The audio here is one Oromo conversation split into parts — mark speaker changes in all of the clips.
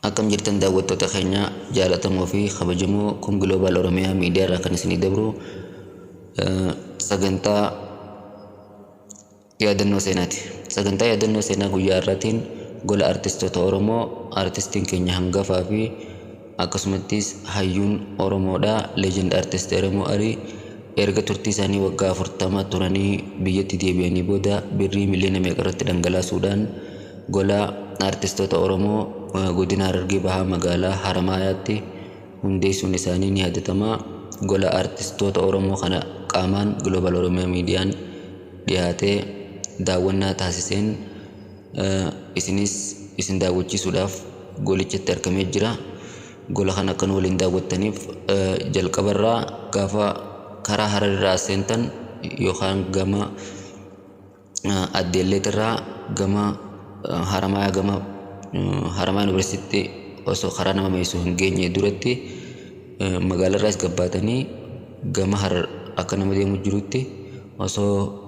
Speaker 1: Akkam jirtan daawwattoota keenya jaalatamoo fi kabajamoo kun Global Oromiyaa Miidiyaa irraa kan isinii dabru sagantaa yaadannoo seenaati. Sagantaa yaadannoo seenaa guyyaa har'aatiin gola artistoota Oromoo artistiin keenya hangafaa fi akkasumattis hayyuun Oromoodha Legend Artist Elemoo Alii erga turtii isaanii waggaa 40 turanii biyyatti deebi'anii booda birrii miliyoona meeqa irratti dhangalaasuudhaan Gola Artistoota Oromoo Godina Harargee Bahaa Magaalaa Haramaayaatti hundeessuun isaanii ni yaadatama. Gola Artistoota Oromoo kana qaamaan Global Oromia Median dhiyaatee daawwannaa taasiseen isinis isin daawwachiisuudhaaf golichatti argamee jira. Gola kana akka nu waliin daawwattaniif jalqabarraa gaafa karaa Hararirraa as seentan yookaan gama Addeelleetirraa gama Haramaayaa gama Haramaayaa Yuunivarsiitiitti osoo karaa nama meessu hin geenye duratti magaalarraas gabbaatanii gama Harar akka nama deemu jirutti osoo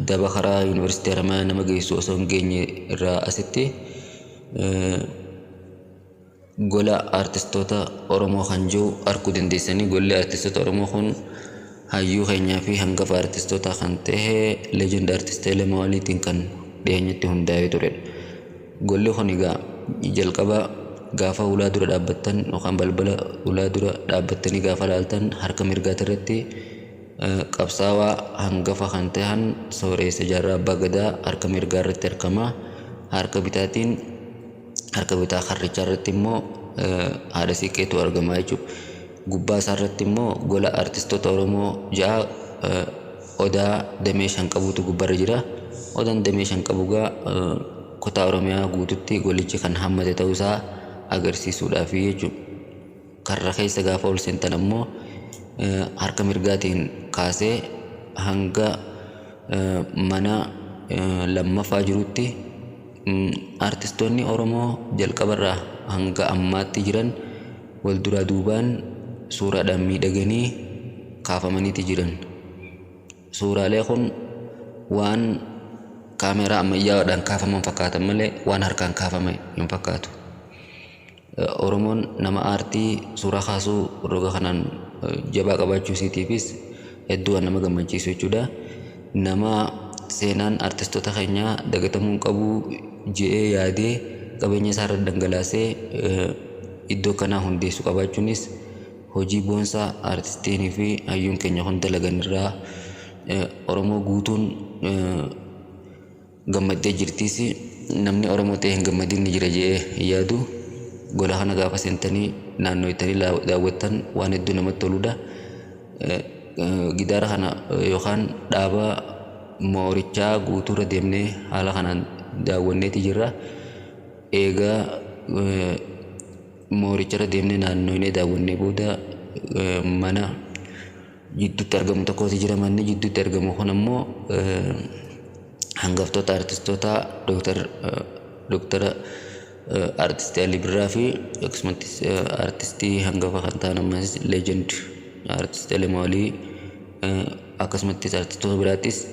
Speaker 1: daba karaa Yuunivarsiitii Haramaayaa nama geessu osoo hin geenye irraa asitti Gola Artistoota Oromoo kan jiru arkuu dandeessanii. Golli Artistoota Oromoo kun hayyuu keenyaa fi hangafa artistootaa kan ta'e Legend Artist Elemoo Aliitiin kan dhiyeenyatti hundaa'ee turedha. Golli kun egaa jalqaba gaafa ulaa dura dhaabbattan yookaan balbala ulaa dura dhaabbattanii gaafa laaltan harka mirgaati irratti qabsaawaa hangafa kan ta'an Sooreessa Jaarraa Abbaa Gadaa harka mirgaa irratti argama. Harka bitaatiin harka bitaa karrichaa irratti immoo haadha siiqqeetu argama jechuudha. Gubbaa isaa irratti immoo gola artistoota Oromoo ja'a odaa damee shan qabutu gubbarra jira. Odaan damee shan qabu gaa kutaa Oromiyaa guututti golichi kan hammate ta'uu isaa agarsiisuudhaafi jechuudha. Karra keessa gaafa ol seentan ammoo harka mirgaatiin kaasee hanga mana lammaffaa jirutti artistoonni Oromoo jalqabarraa hanga ammaatti jiran wal duraa duubaan suuraadhaan miidhaganii kaafamaniiti jiran. Suuraalee kun waan kaameeraa ammayyaawaadhaan kaafaman fakkaatan malee waan harkaan kaafame hin fakkaatu. Oromoon nama aartii suuraa kaasuu roga kanaan jabaa qabaachuu isiitiifis hedduu waan nama gammachiisu jechuudha. Nama seenaan artistoota keenyaa dagatamuu hin qabu je'ee yaadee qabeenya isaa irra dhangalaasee iddoo kanaa hundeessu qabaachuunis hojii boonsaa artistiinii fi hayyuun keenya kun dalagan irraa Oromoo guutuun gammaddee jirtiis. Namni Oromoo ta'e hin gammadin ni jira je'ee hin yaadu. Gola kana gaafa seentanii naannoytanii daawwattan waan hedduu namatti toludha. Gidaara kana yookaan dhaaba moorichaa guutuurra deemnee haala kanaan daawwanneeti jirra. Eegaa mooricharra deemnee naannoynee daawwannee booda mana jidduutti argamu tokkotu jira. Manni jidduutti argamu kun ammoo hangaftoota artistoota Dooktara Artistii Alii Birraa fi akkasumattis artistii hangafa kan ta'an ammas Legend Artist Elemoo Alii akkasumattis artistoota biraattis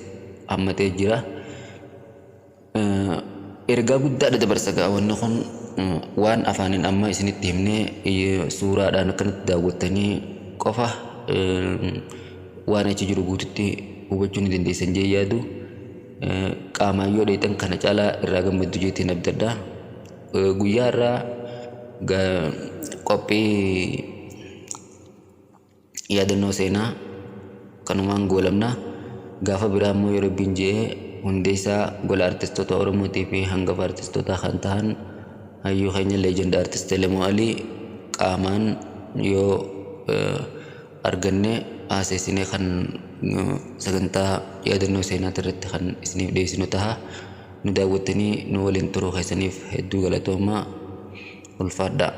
Speaker 1: hammatee jira. Ergaa guddaadha dabarsa gaa wanni kun waan afaaniin amma isinitti himnee suuraadhaan akkanatti daawwattanii qofa waan achi jiru guututti hubachuu ni dandeessan jee yaadu. Qaamaan yoo dheeyxan kana caalaa irraa gammaddu jeetiin abdadha. Guyyaa irraa qophii Yaadannoo seenaa kanumaan goolabna. Gaafa biraa immoo yoo Rabbiin je'e hundeessaa gola artistoota Oromootii fi hangafa artistootaa kan tahan hayyuu keenya Legend Artist Elemoo Alii qaamaan yoo arganne haaseessinee kan sagantaa yaadannoo seenaati irratti kan isiniif dhiyeessinu taha. Nu daawwattanii nu waliin turuu keessaniif hedduu galatoomaa. Ulfaadhaa.